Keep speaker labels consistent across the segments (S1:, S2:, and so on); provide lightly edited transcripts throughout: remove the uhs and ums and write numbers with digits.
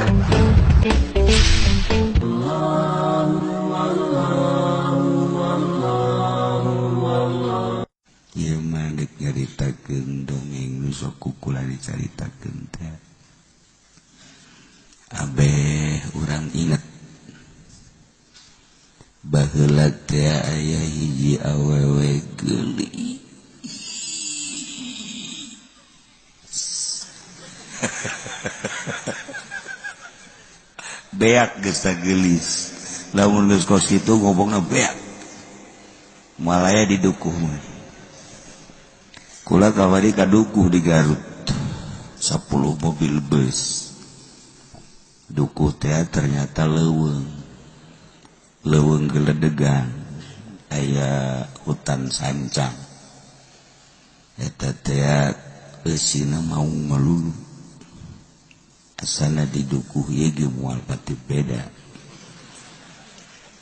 S1: Ieu mah geus nyaritakeun dongeng nu sok ku kula dicaritakeun teh. Abeh urang inget baheula teh aya hiji awewe geulis. Beak geus gelis. Lamun geus kos kitu ngomongna beak. Malaya didukuh mah. Kula kawari kadukuh di Garut. 10 mobil bus. Dukuh teh ternyata leuweung. Leuweung geledegan. Aya hutan sancang. Eta teh eusina maung melulu. Asana di dukuh ieu ge moal pati beda.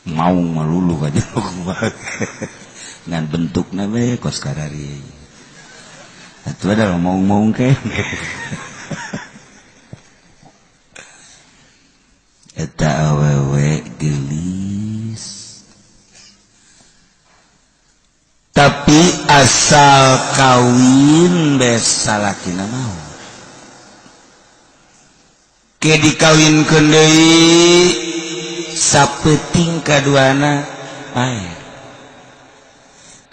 S1: Maung melulu ka dukuh. Ngan bentukna we kos karari. Atuh ada maung-maung ke. Eta awewe geulis. Tapi asal kawin bes salakina mau. Ke dikawinkeun deui sapeuting kaduana paeh.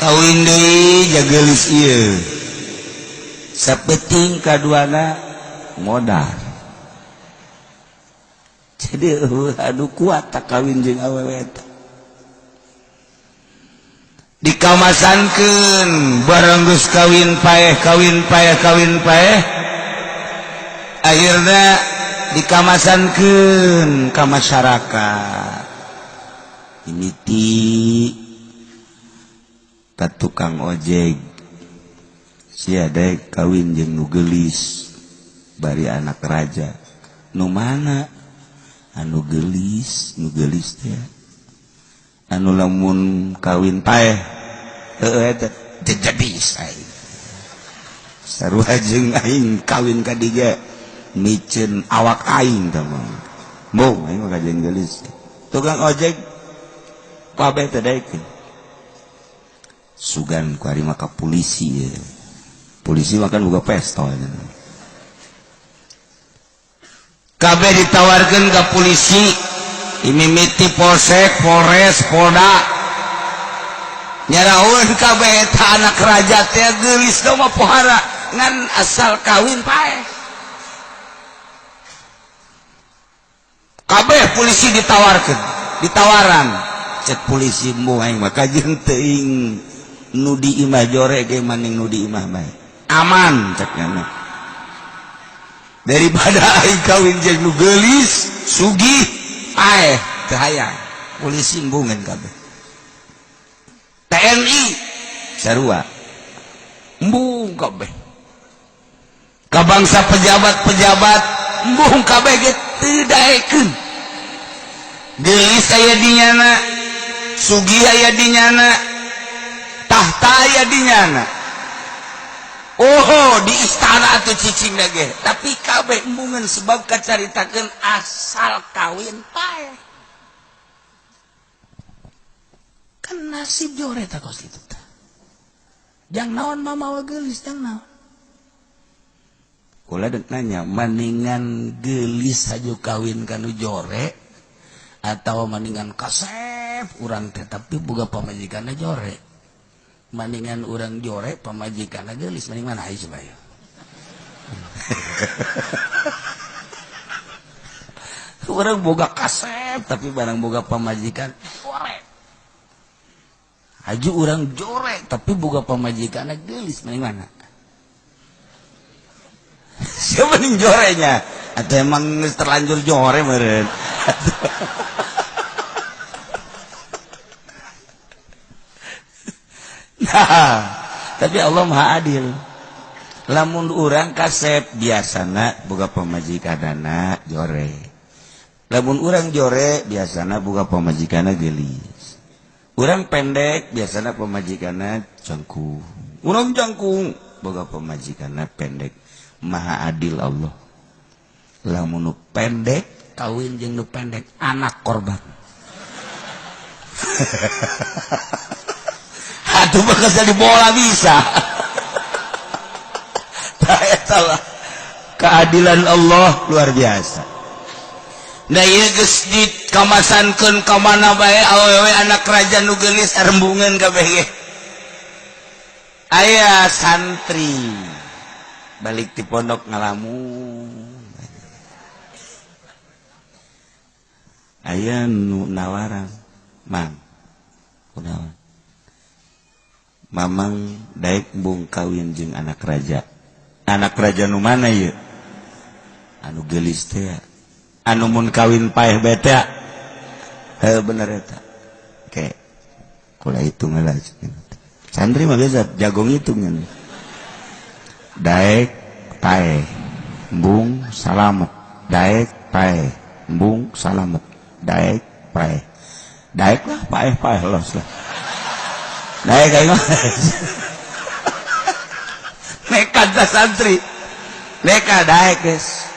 S1: Kawin deui jageulis ieu. Sapeting kaduana modal. Jadi aduh kuat tak kawin jeung awewe eta. Dikamasankeun bareng geus kawin paeh kawin paeh kawin paeh. Akhirna dikamasankeun ka masyarakat. Mimiti ka tukang ojek. Sia daek kawin jeung nu geulis bari anak raja. Nu mana? Anu geulis, nu geulis teh. Anu lamun kawin paeh heueuh eta teu jadi aing. Sarua jeung aing kawin ka diga miceun awak aing tah mah. Mung aing mah kajeun geulis. Tukang ojek kabeh teh daekeun. Sugan ku ari mah ka polisi ye. Polisi makan buka pistol. Kabeh ditawarkan ke polisi, imimiti polsek, polres, polda. Nyaraun kabeh eta anak raja teh geulis mah pohara ngan asal kawin paeh. Kabeh polisi ditawarkan, ditawaran. Cek polisi mbuh aing mah kajeun teuing nu di imah jore ge maning nu di imah bae. Aman cek nyana. Daripada aing kawin jeung nu geulis, sugih, paeh teu hayang. Polisi embungeun kabeh. TNI sarua. Embung kabeh. Ka bangsa pejabat-pejabat embung kabeh ge teu daekeun. Geulis aya di nyana, sugih aya di nyana, tahta aya di nyana. Oh, di istana atau cicing lagi. Tapi kabeh embungan sebab kacaritakeun asal kawin paeh. Kan nasib jore ta kos kitu tah. Jang naon mamawa geulis jang naon. Kula deuk nanya, maningan geulis haju kawin kanu jore atawa maningan kasep urang teh tapi boga pamajikanna jore. Maningan urang jore pamajikanna geulis maning mana hayu coba ya. Urang boga kasep tapi barang boga pamajikan jore. Haju urang jore tapi boga pamajikanna geulis maning mana? Siapa ning jorenya? Atau emang terlanjur jore meureun. Nah, tapi Allah Maha Adil. Lamun urang kasep biasana boga pamajikanana jore. Lamun urang jore biasana boga pamajikanna geulis. Urang pendek biasana pamajikanna jangkung. Urang jangkung boga pamajikanna pendek. Maha Adil Allah. Lamun pendek Kawin jeung nu pendek, anak korban. Atuh bakal jadi bola bisa. Lah, keadilan Allah luar biasa. Nah, ieu geus dikamasankeun ka mana bae awewe anak raja nu geulis rembungan kabeh ge. Aya santri balik ti pondok ngalamun. Aya nu nawaran, "Mang, kunaon? Mamang daek embung kawin jeung anak raja." Anak raja nu mana ieu? Anu geulis teh. Anu mun kawin paeh bae teh. Heuh bener eta. Oke. Kula hitung heula. Santri mah biasa jago ngitung nya. Daek paeh embung salamet, daek paeh embung salamet, daek paeh. Daek lah paeh-paeh los lah. Daek aing mah. Nekat dah santri. Nekat daek geus.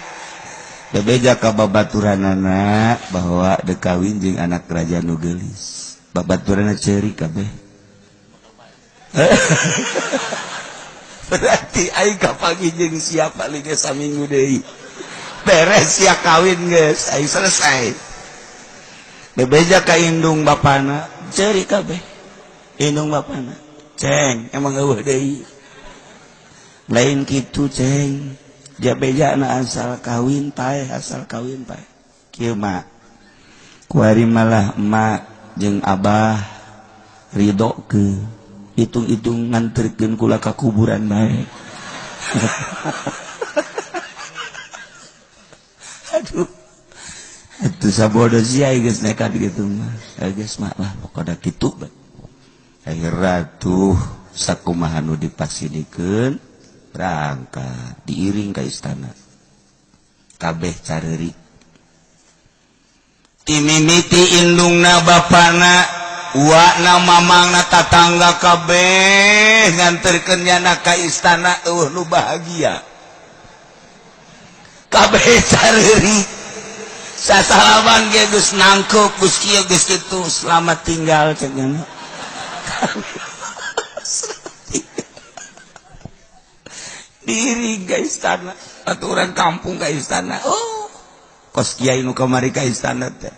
S1: Bebeja ka babaturanana bahwa dek kawin jeung anak raja nu geulis. Babaturanna ceurik kabeh. Berarti aing kapanggih jeung siapa liga saminggu deui. Beres sia kawin geus, aing selesai. Bebeja ka indung bapana, ceurik kabeh. Indung bapana, ceng emang eueuh deui. Lain kitu ceng. Jabejana asal kawin paeh, asal kawin paeh. Kieu mah kuari malah emak jeung abah ridho ke hitung-hitung nganterkeun kula ka kuburan bae. Aduh. Atuh sabodo sia geus nekat kitu mah. Geus mah lah pokona kitu bae. Akhirna tuh sakumaha nu dipasidikeun berangkat diiring ke istana. Kabeh careurik. Timimiti indungna bapana uakna mamangna tatangga kabeh nganterkeun nyana ka istana eueuh nu bahagia. Kabeh careurik. Sasalaman ge geus nangkeup geus kieu geus kitu, selamat tinggal cek nyana. Diri ka istana, aturan kampung ka istana. Oh, kos kiai nu kamari ka istana teh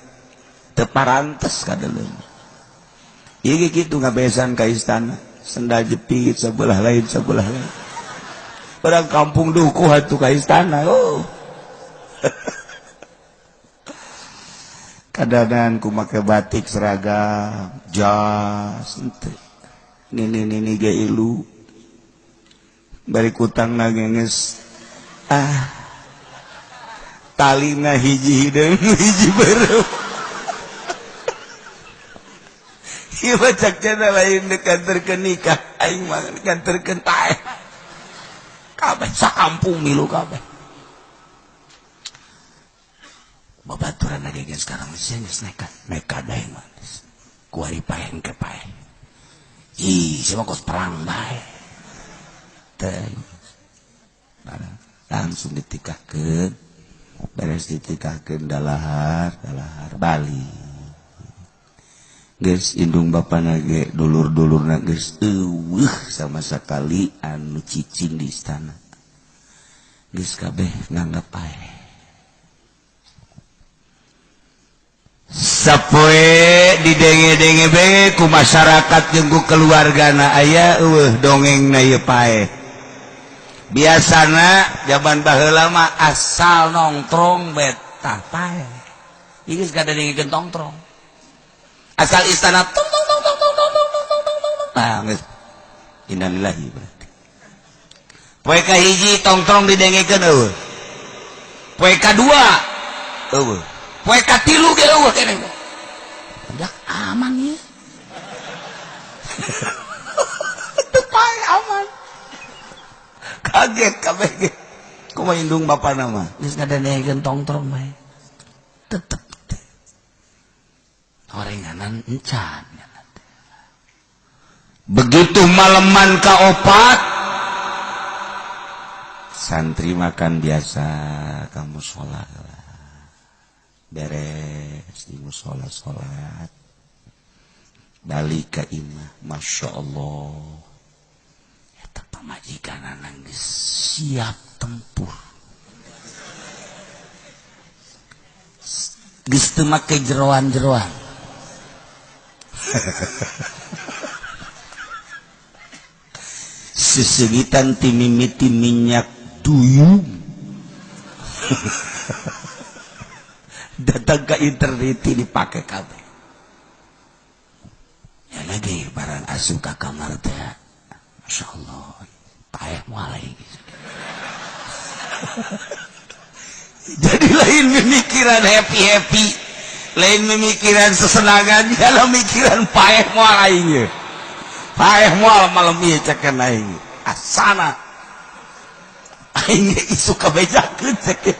S1: teu parantes kadeuleung. Ieu kitu ngabesan ka istana, sendal jepit sebelah lain sebelah lain. Orang kampung dukuh atuh ka istana. Oh. Kadadan ku make batik seragam, jas henteu. Nini-nini ge ilu. Bari kutangna geus ah talina hiji hideung hiji beureum. Ieu mah cak cenah lain dikanterkeun nikah, aing mah dikanterkeun paeh. Kabeh sakampung milu kabeh. Babaturan lagi geus sekarang geus nekat, nekat bae mah. Kuari paeh ke paeh. Ih, sia mah kos perang bae. Langsung ditikahkeun, beres ditikahkeun dalahar, dalahar Bali. Geus indung bapana ge dulur-dulurna geus eueuh sama sekali anu cicing di istana. Geus kabeh nganggep paeh. Sapoe didenge-denge bae ku masyarakat jeung ku keluargana aya eueuh dongengna ieu paeh. Biasana zaman baheula mah asal nongtrong betah paeh. Ieu geus kadengekeun tongtrong. Asal istana tong tong tong tong tong tong tong tong tong tong. Nah, geus. Innalillahi berarti. Poe kahiji tongtrong didengekeun eueuh. Poe kadua eueuh. Poe katilu ge eueuh keneh. Budak aman ieu. Teu paeh aman. Kaget kabeh ge. Kumaha indung bapana mah? Geus ngadengekeun tongtrong bae. Tetep orenganan encan. Begitu maleman kaopat, santri makan biasa, kamu sholat. Beres di musola salat. Balik ka imah, Masya Allah. Eta pamajikan geus siap tempur. Geus teu make jeroan-jeroan. Sesegitan timimiti minyak duyung. Datang ke internet dipakai kabeh. Ya lagi barang asup ka kamar teh. Masya Allah, paeh moal gitu. Jadi lain memikiran happy-happy, lain memikiran sesenangan, dalam mikiran paeh moal aing. Paeh moal malam ieu cekeun aing. Asana. Aing isu kabejakeun cek.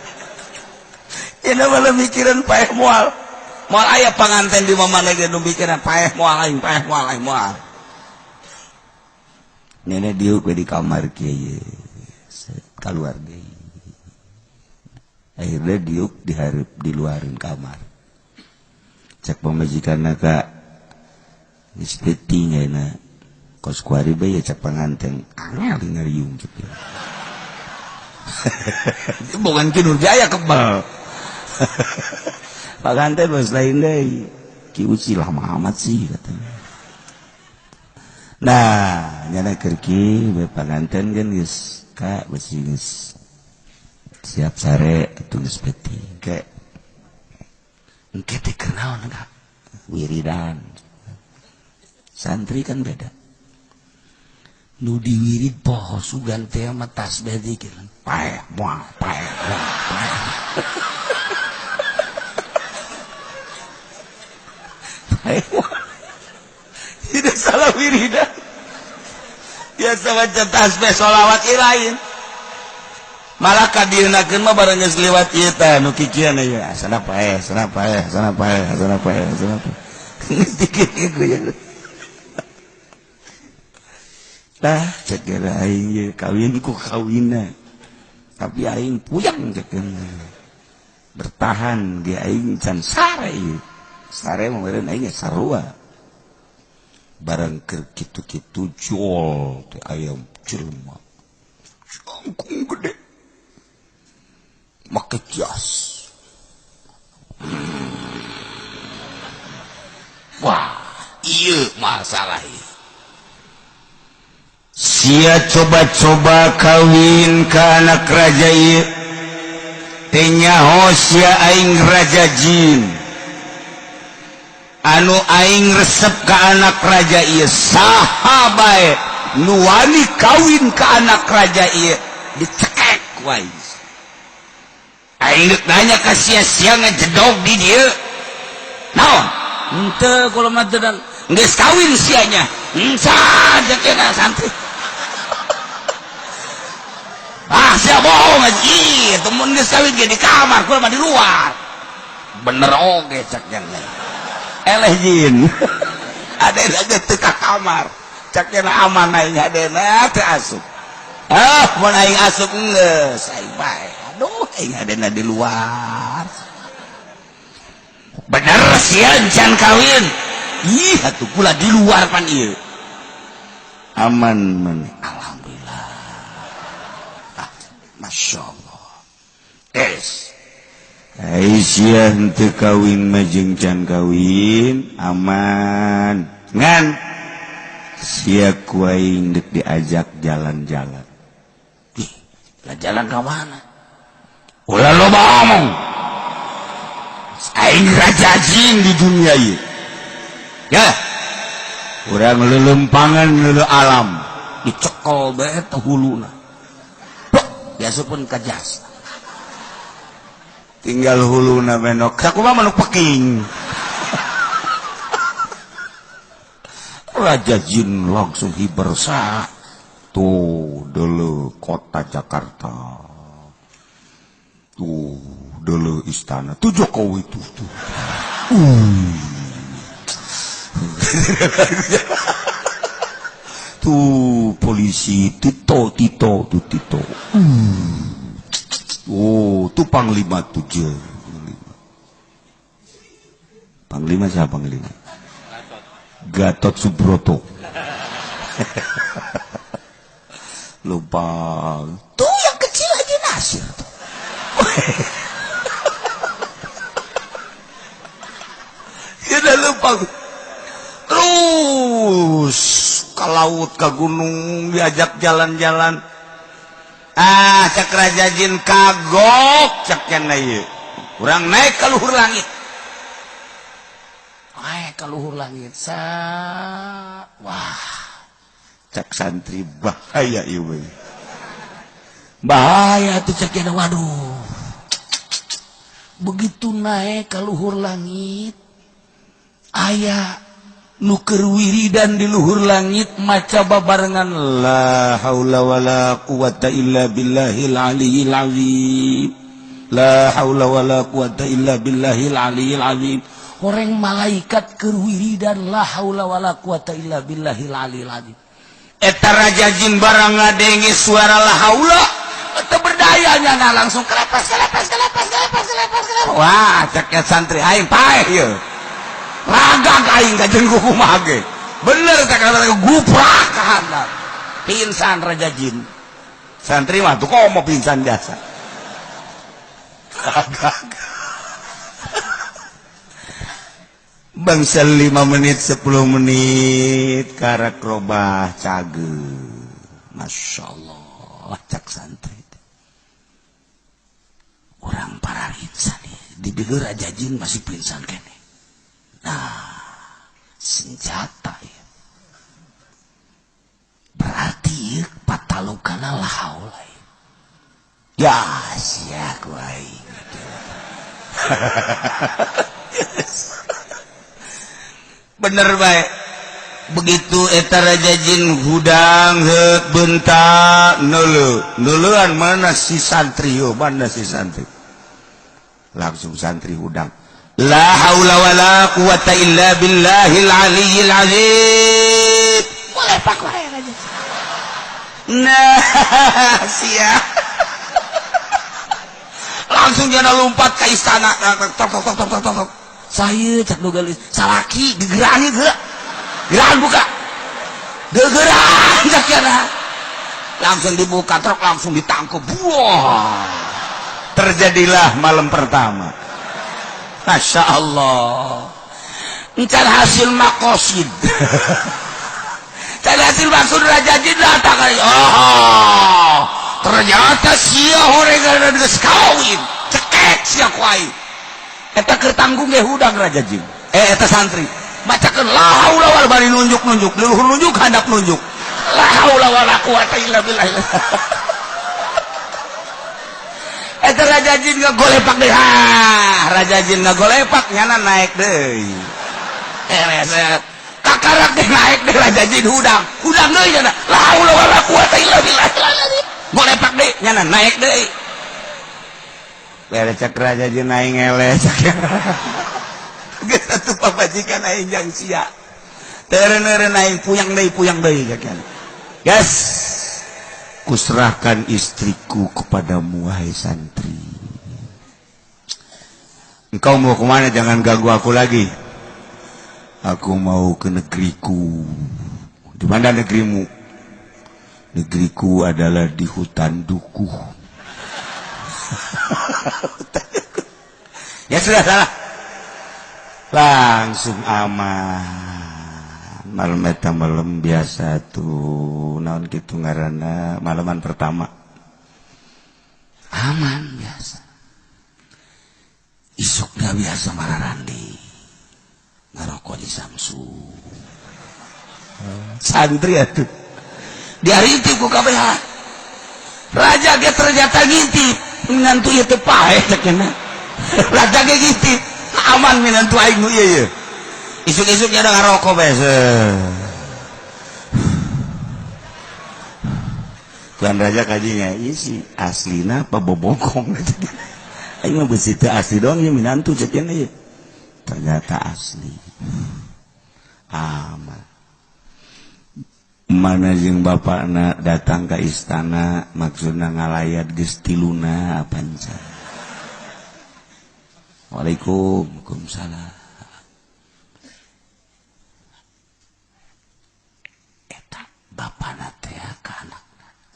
S1: Ya malah mikiran paeh moal. Moal aya panganten di mana ge nu mikiran paeh moal aing, paeh moal aing moal. Nenek diuk we di kamar kieu kaluar deui. Akhirnya diuk dihareup di luarin kamar. Cek pamajikanna ka geus peuting ayeuna. Kos kuari bae ya cek panganten angel ngariung cek. Bukan Ki Nurjaya kebal. Panganten bos lain deui. Ki Uci lama amat sih katanya. Nah, nyana keur ki we panganten kan geus ka besi geus siap sare atuh geus peuting ke. Engke teh keur naon ka? Wiridan. Santri kan beda. Nu diwirid poho sugan teh mah tasbih zikir. Paeh moal, paeh moal, paeh. Paeh moal. Tidak salah wiridan. Biasa baca tasbih sholawat lain. Malah kadienakeun mah bareng geus liwat ieu teh nu kikieuan ieu. Sana paeh, sana paeh, sana paeh, sana paeh, sana paeh. Geus dikit ieu. Tah cek aing ieu kawin ku kawinna. Tapi aing puyang cek bertahan ge aing can sare ieu. Sare mah meureun aing sarua. Barang keur kitu-kitu jol teh ayam jelema. Jangkung gede. Make jas. Wah, ieu masalah ieu. Sia coba-coba kawin ka anak raja ieu. Teu nyaho sia aing raja jin. Anu aing resep ka anak raja ieu saha bae nu wani kawin ka anak raja ieu dicekek ku aing. Aing deuk nanya ka sia-sia ngejedog di dieu. Naon? Henteu kula mah teu geus kawin sianya. Saja kena santri. Ah sia bohong aja. Ih, temun geus kawin ge di kamar, kula mah di luar. Bener oge cek nya. Eleh jin. Adena ge teu ka kamar. Cek nya aman aing adena teu asup. Ah, mun aing asup geus aing bae. Aduh, aing adena di luar. Bener sia can kawin. Ih, atuh kula di luar pan ieu. Aman maneh. Alhamdulillah. Ah, Masya Allah. Es. Aisyah henteu kawin mah jeung can kawin aman. Ngan sia ku aing deuk diajak jalan-jalan. Ih, lah jalan ka mana? Ulah loba omong. Aing raja jin di dunia ieu. Ya. Urang lelempangan lele alam dicekel bae teh huluna. Plok, biasa pun ka jas. Tinggal huluna benok. Sakumaha manuk peking. Raja jin langsung hibersa. Tuh dulu kota Jakarta. Tuh dulu istana. Tuh Jokowi tuh tuh. Tuh polisi Tito Tito tuh Tito. Oh, tuh panglima tuh je. Panglima siapa panglima? Gatot Subroto. Lupa. Tuh yang kecil aja Nasir tuh. Ya udah lupa. Terus ke laut, ke gunung, diajak jalan-jalan. Ah, cek Raja Jin kagok cek cenah ieu. Urang naik ke luhur langit. Naik ke luhur langit. Sa wah, cek santri bahaya ieu. Bahaya tuh cek cenah, waduh. Begitu naik ke luhur langit, aya nu keur wiridan di luhur langit maca babarengan la haula wala quwata illa billahil aliyil azim, la haula wala quwata illa billahil aliyil azim. Horeng malaikat keur wiridan la haula wala quwata illa billahil aliyil azim. Eta Raja Jin barang ngadenge suara la haula teu berdaya nya langsung kelepas kelepas kelepas kelepas kelepas kelepas. Wah, cek santri aing paeh ieu. Ragag aing kajeun kumaha ge. Bener tak kata guprak ka handap. Pingsan Raja Jin. Santri mah tuh komo pingsan biasa. Ragag. Bangsa 5 menit 10 menit karak robah cage. Masya Allah cak santri. Orang para insan di bibir Raja Jin masih pingsan kene. Nah, senjata ya. Berarti patalukana la haula. Ya sia ku aing. Bener bae. Begitu eta Raja Jin hudang heuk bentak neuleu. Neuleuan mana si santri yo, mana si santri. Langsung santri hudang. La haula wala quwata illa billahil aliyyil azim. Boleh pak wae aja. Nah, sia. Langsung jana lompat ke istana. Tok tok tok tok tok tok. Saya cak nu geulis, salaki gegeran ieu geura. Gegeran buka. Gegeran cak jana. Langsung dibuka truk, langsung ditangkep. Wah. Terjadilah malam pertama. Masya Allah. Encan hasil makosid. Encan hasil maksud Raja Jin datang. Oh, ternyata sia horeng geus kawin. Cekek sia ku aing. Eta keur tanggung ge hudang Raja Jin. Eta santri. Macakeun la haula wala bari nunjuk-nunjuk, luhur nunjuk handap nunjuk. La haula wala quwata illa billah. Eta Raja Jin ngagolepak deui. Ha, Raja Jin ngagolepak nyana naik deui. Reset. Kakarak deh naik deh Raja Jin hudang. Hudang deui nyana. La haula wala quwata illa billah. Golepak deui nyana naik deui. Beres cek Raja Jin aing eleh cek. Geus atuh pamajikan aing jang sia. Teureun-eureun aing puyang deui cek. Gas. Kuserahkan istriku kepadamu wahai santri. Engkau mau kemana? Jangan ganggu aku lagi. Aku mau ke negeriku. Di mana negerimu? Negeriku adalah di hutan dukuh. Ya sudah salah. Langsung aman. Malam eta malam biasa tuh naon kitu ngaranna malaman pertama aman biasa. Isukna biasa mararandi ngarokok di Samsu. Santri atuh diarintip ku KBH. Raja ge ternyata ngintip minantu ieu teh paeh cek cenah. Raja ge ngintip aman minantu aing nu ieu ye. Isuk-isuknya ada ngarokok bese. Tuan Raja kajinya isi aslina apa bobokong. Aing mah beusi teu asli doang ieu minantu cek cenah ieu. Ternyata asli. Aman. Mana jeung bapakna datang ke istana maksudna ngalayat geus tiluna apanca. Waalaikumsalam.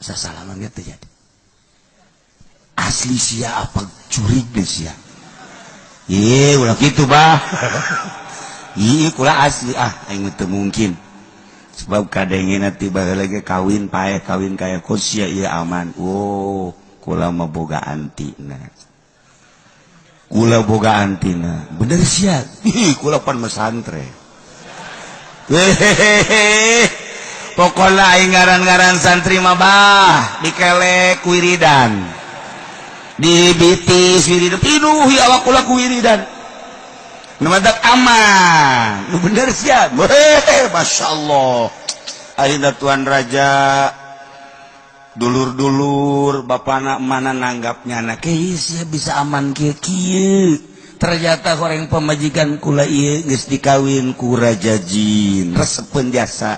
S1: Sasalaman ge teu jadi. Asli sia apa jurig deh sia. Ye, ulah kitu bah. Ih, kula asli ah, aing teu mungkin. Sebab kadengena tiba lagi kawin paeh kawin kaya kos sia ieu aman. Oh, kula mah boga antina. Kula boga antina. Bener sia. Ih, kula pan mesantre. Hehehe. Pokokna aing ngaran-ngaran santri mah bah, dikelek wiridan. Dibitis wiridan, pinuh ya awak kula ku wiridan. Nu matak aman. Nu bener sia. Hehehe, Masya Allah. Akhirnya Tuan Raja dulur-dulur bapana mana nanggapnya anak sia bisa aman kieu kieu. Ternyata orang pemajikan kula ieu geus dikawin ku raja jin. Resepeun jasa.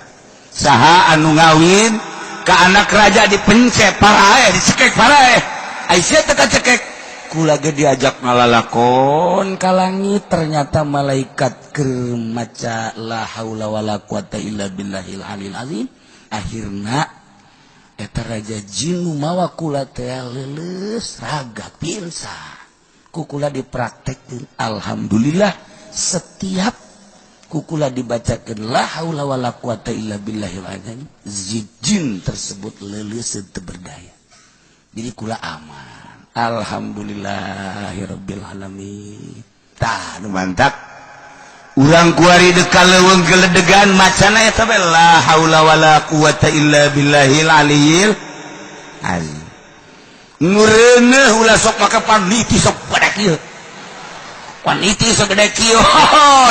S1: Saha anu ngawin ka anak raja dipencet paraeh, dicekek paraeh. Ai sia teu kacekek. Kula ge diajak ngalalakon ka langit, ternyata malaikat keur maca la haula wala quwata illa billahil aliyil azim. Akhirna eta raja jin nu mawa kula teh leuleus raga pingsan. Ku kula dipraktekkeun, alhamdulillah setiap kukula dibacakeun la haula wala quwata illa billahil azim, jin tersebut leuleus teu berdaya. Jadi kula aman. Alhamdulillahirabbil alamin. Tah nu mantak urang kuari deka leuweung geledegan macana eta bae la haula wala quwata illa billahil aliyil azim. Ngureuneuh ulah sok make paniti sok pada kieu. Paniti sok gede kieu,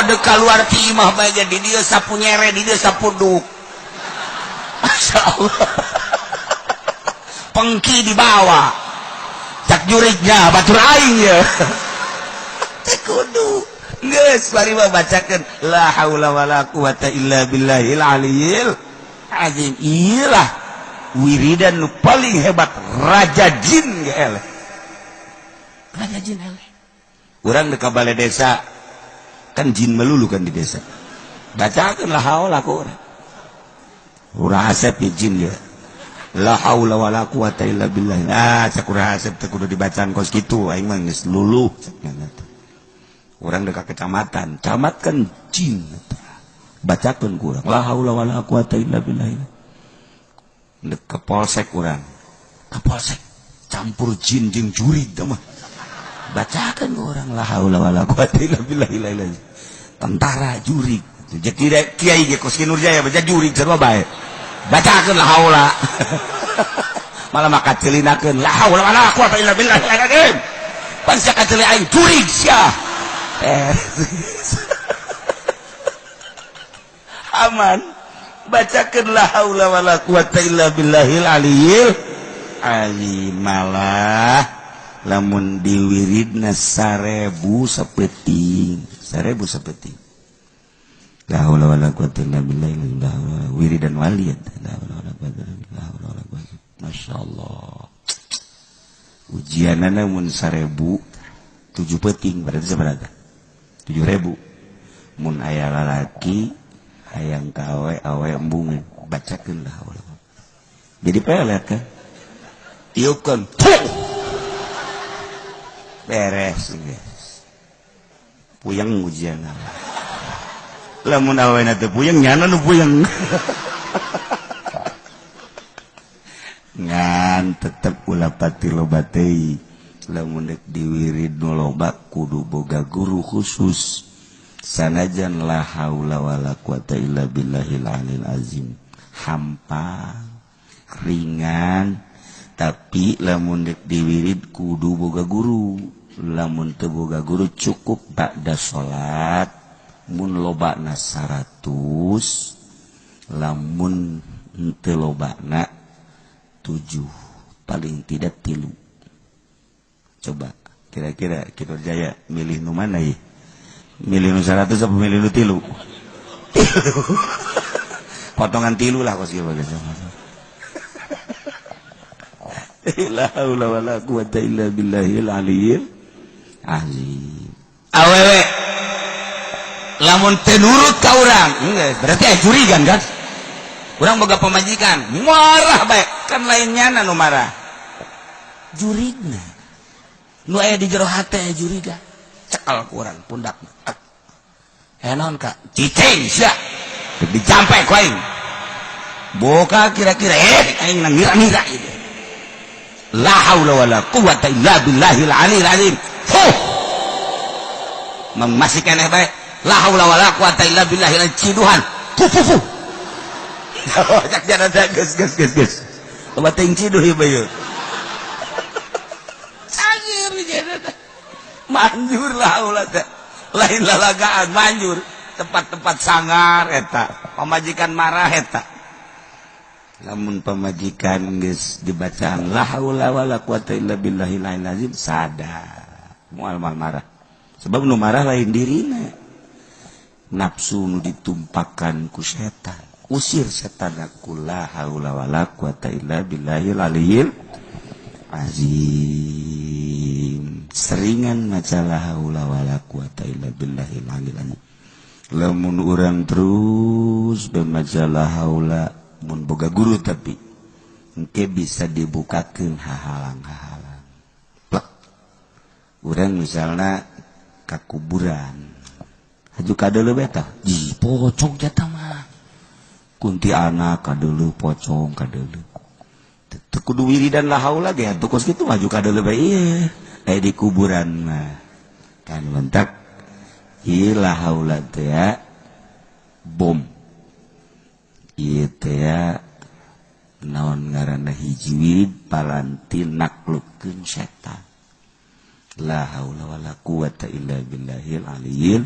S1: deka luar ti imah bae ge di dieu sapu nyere, di dieu sapu duk. Masya Allah. Pengki dibawa. Cak jurignya batur aing ya. Teu kudu. Geus bari mah bacakeun la haula wala quwata illa billahil aliyil azim. Iyalah wiridan nu paling hebat raja jin ge eleh. Raja jin eleh. Urang deka balai desa kan jin melulu kan di desa. Bacakeun la haula ku urang. Urang asep ya jin ya. La haula wala quwata illa billah. Ah, cak urang asep teh kudu dibacaan kos kitu aing mah geus luluh cak nya teh. Urang deka kecamatan, camat kan jin. Bacakeun ku urang la haula wala quwata illa billah. Dek ke polsek urang. Ke polsek campur jin jeung jurig teh mah. Bacakeun ku urang la haula wala quwata illa billah. Tentara jurig. Jadi kiai ge kos Ki Nurjaya baca jurig sarua bae. Bacakeun la haula. Malah maka celinakeun la haula wala quwata illa billah. Pan sia kaceli aing jurig sia. Aman. Bacakeun la haula wala quwata illa billahil aliyil azim. Malah lamun diwiridna 1000 sapeting, 1000 sapeting. La haula wala quwata illa billah, la haula wiridan wali la haula wala quwata illa billah, la haula wala quwata. Masyaallah. Ujianana mun 1000 7 peting berarti sabaraha? 7000. Mun aya lalaki hayang ka awe awe embungan bacakeun la haula. Jadi pelet kan? Tiupkeun. Beres guys. Puyeng ujianna. Lamun awena teu puyeng nyana nu puyeng. Ngan tetep ulah pati loba teuing. Lamun deuk diwirid nu loba kudu boga guru khusus. Sanajan la haula wala quwata illa billahil aliyil azim. Hampa, ringan, tapi lamun deuk diwirid kudu boga guru. Lamun teu boga guru cukup ba'da salat. Mun lobana 100, lamun henteu lobana 7, paling tidak 3. Coba kira-kira Ki Nurjaya milih nu mana ieu? Milih nu 100 apa milih nu 3? Potongan 3 lah kos kieu bagus. La haula wala quwata illa billahil aliyil azim. Awewe lamun teu nurut ka urang, berarti aya curigan kan? Urang boga pamajikan, marah bae. Kan lainnya nu marah. Jurigna. Nu aya di jero hate juriga. Cekal ku urang pundakna. Eh naon Kak? Cicing sia. Dijampe ku aing. Boka kira-kira aing ngira-ngira ieu. La haula wala quwata illa billahil aliyil azim. Huh. Masih keneh bae. La haula wala quwata illa billahil ciduhan. Fu fu fu. Cak jana teh geus geus geus geus. Loba teuing ciduh ieu bae. Cangir jana teh. Manjur la haula teh. Lain lalagaan manjur. Tempat-tempat sangar eta. Pamajikan marah eta. Lamun pamajikan geus dibacaan la haula wala quwata illa billahil aliyil azim sadar moal marah. Sebab nu marah lain dirina. Nafsu nu ditumpakan ku setan. Usir setan ku la haula wala quwata illa billahil aliyil azim. Seringan maca la haula wala quwata illa billahil aliyil azim. Lamun urang terus bemaca la haula mun boga guru tapi engke bisa dibukakeun hahalang-hahalang. Plek. Urang misalna ka kuburan. Haju kadeuleu bae tah. Ji pocong jata mah. Kuntianak kadeuleu pocong kadeuleu. Teu kudu wiridan la haula ge atuh kos kitu maju kadeuleu bae ieu. Aya di kuburan mah. Kan lentak ieu la haula teh ya bom. Ieu teh ya naon ngaranna hiji wirid paranti naklukkeun setan. La haula wala quwata illa billahil aliyil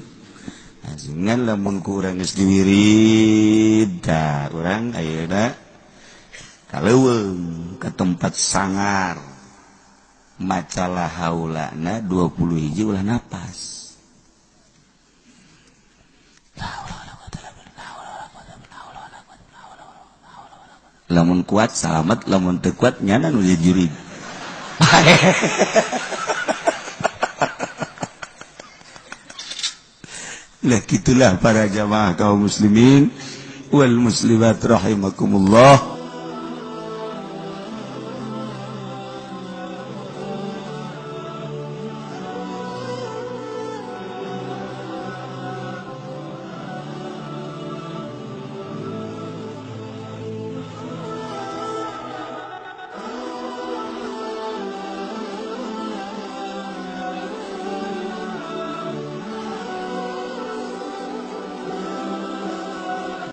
S1: azim. Ngan lamun ku urang geus diwirid tah urang ayeuna ka leuweung ka tempat sangar maca la haulana 20 hiji ulah napas. La haula wala quwata illa billah. Lamun kuat salamet, lamun teu kuat nyana nu jurig. Lah gitulah para jamaah kaum muslimin wal muslimat rahimakumullah.